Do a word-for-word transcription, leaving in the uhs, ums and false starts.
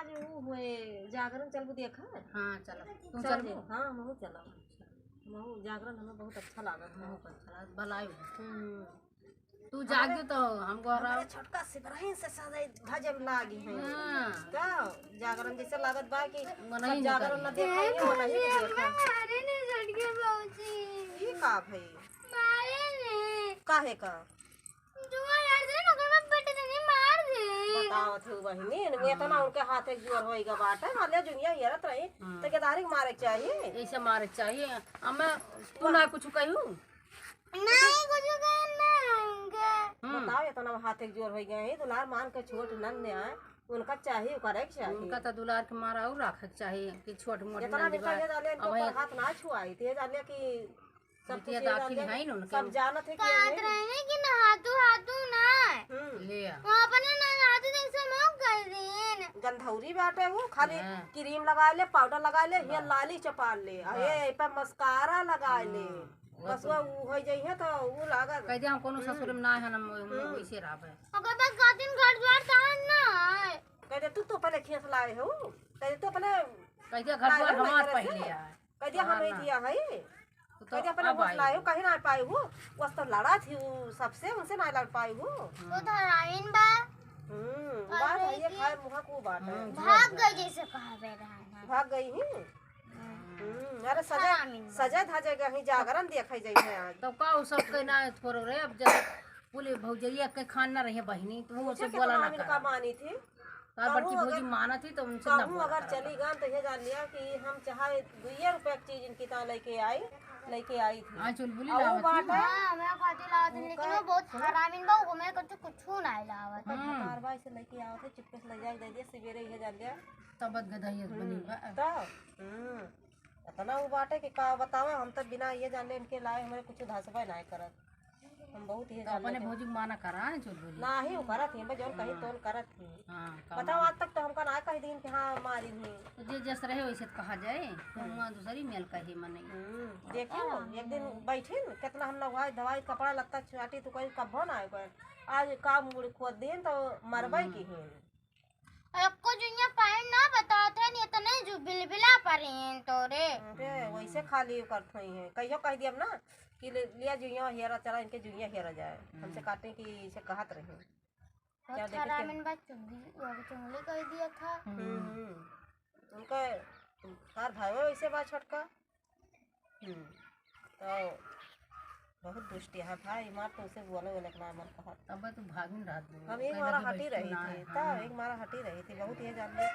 ऊ हुए जागरण चलबू देखा? हाँ, चलब। तू चल चलबू? दे। हाँ, हमहू चलब। हमहू जागरण हमें बहुत अच्छा लागत है। बहुत अच्छा लागत, भलाई हो। हम्म। तू जाग दे तो हम गोहराव। हमारे छोटका सिबरहिन से सजै धजै लागी है। हाँ। का जागरण जैसे लागत बा कि मनई सब नहीं जागरण करी। न देखा, ये मनई के देखा। अरे नहीं, छोटके भौजी। ई का भई? मारे ने। काहे का? जुआ लड़ दे ना, ओकर बाद बेटे तनी मार दे। बतावत हूँ बहिनी, वो इतना उनके हाथ एक जोर होइगा बाटे, मान ले जुनिया हेरत रही, हाँ। तो केदारी के मारे के चाहिए। ऐसे मारे के चाहिए। अम्मा, तू ना कुछ कहू? नहीं, कुछ कहना हमके। हम्म। बताओ, इतना हाथ एक जोर होइगा है, दुलार मान के छोट नन्हे आए, उनका चाहिए, करे के चाहिए। उनका तो दुलार के मारा और रखे के चाहिए कि छोट मोट जितना नन्हे भी बा। कहिए जाले, इनके अब ऊपर ये हाथ ना छुआई, तो ये जाने कि सब बिटिया कुछ ये दाखिल जाने, है न उनके। सब जानत है कि कहत ये रहे कि नहातू हातू ना। हम्म। ले आ। वो अपने नहातू जैसे मौक कर दीन। गंधौरी बाटे वो, खाली हाँ। क्रीम लगा ले, पाउडर लगा ले, हियाँ बस। लाली चपाल ले, आ बस। ये पे मस्कारा लगा ले। हाँ, वो बस तो वो, वो हो जाइए तो वो लागल। कह दे हम कोनो हम्म। ससुर में ना है, हम हम्म। वैसे रहबे। ओकर बाद गातिन घर द्वार तहन ना है। कह दे तू तो पहले खींच लाए हो, कह दे तू पहले कह दे घर द्वार हमार पहले आए। कह दिया, हम हमार ही ना। दिया है। तो कह दिया, अपने अब होश आई लाए हो, हो। कहीं ना पाए हो। वस तो लड़ा थी वो सबसे, उनसे ना लड़ पाए हो। वो धराइन बा। हम्म, और बात है ये कि खाए मुहा को बात है। हम्म, भाग गई जैसे कहा बे रहन है। भाग गई ही। हम्म, अरे सजा, हरामी बा। सजा धजे गई ही, जागरण देखै जाई है आज। तब का उ सब कहना है थोड़ो रे, अब जब बोले भौजैया के खान ना रहे बहिनी, तो वो मुझे सब बोला कितना ना मिनका करा। मानी थी। तार बड़की कहूँ भौजी अगर, मानत ही तो उनसे ना कहूँ बोला अगर करा। चली गन तो ये जान लिया कि हम चाहे दुइये रुपया की चीज इनकी ता लेके आई, लेके आई थी। हाँ, चुलबुली और वो लावत बात ही। है, हाँ, मैं खाती लावत हूँ, लेकिन उनका वो बहुत सुनो। हरामिन बा, वो मेरे को तो कुछ ना लावत। हम्म। तार भाई से लेके आवत है, चुपके से ले जाके दे दिया, सवेरे ये जान लिया। तबत गदहियत बनी हम्म, बा। तो, हम्म, इतना वो बाटे कि का बतावे, हम तो बिना ये जाने इनके लाए हमारे कुछ धसबे ना करत। हम बहुत ये तो जान अपने लेते। भौजी के माना करा है, चुलबुली। नाही, वो करत ही, बस जौन कही हाँ। तौन करत ही। हाँ, का बताओ, माना? आज तक तो हमका ना कह दीन कि हाँ, मारी ही। तो जे जस रहे वैसे तो कहा जाए, हम्म। हुआं दूसरी मेल कहे मने। हम्म, देखियो, हाँ। एक दिन बैठी न, कितना हम नवाई धवाई, कपड़ा लत्ता छाटी, तो कहीं कब्बो ना आए कर। आज का मुड़ खोद दीन तो मरबे हम्म। की ही। एको जुइया पाइन ना बतावत है, नहीं तो नहीं जू बिलबिला परेन तोरे। अरे, वैसे खाली करत हुई है। कहियो कह दियब ना कि ले, लिया जुइया हेरा, चला इनके जुइया हेरा जाए। हम्म। हमसे काटे कि इसे कहत रही। बहुत क्या देखे हरामिन के? बा, चुगली, वो चुगली कर दिया था। हम्म, हम्म। उनका, तार भाई वैसे बा छोटका। हम्म, तो बहुत दुष्ट है भाई, मार तो उसे बोले बोले के ना मन कहत। तब तो भागिन रहत दू। हम एक कहीं मारा लगे हटी बैठती रही ना थी, है, तब हाँ। एक मारा हटी रही थी, बहुत ये जान ले।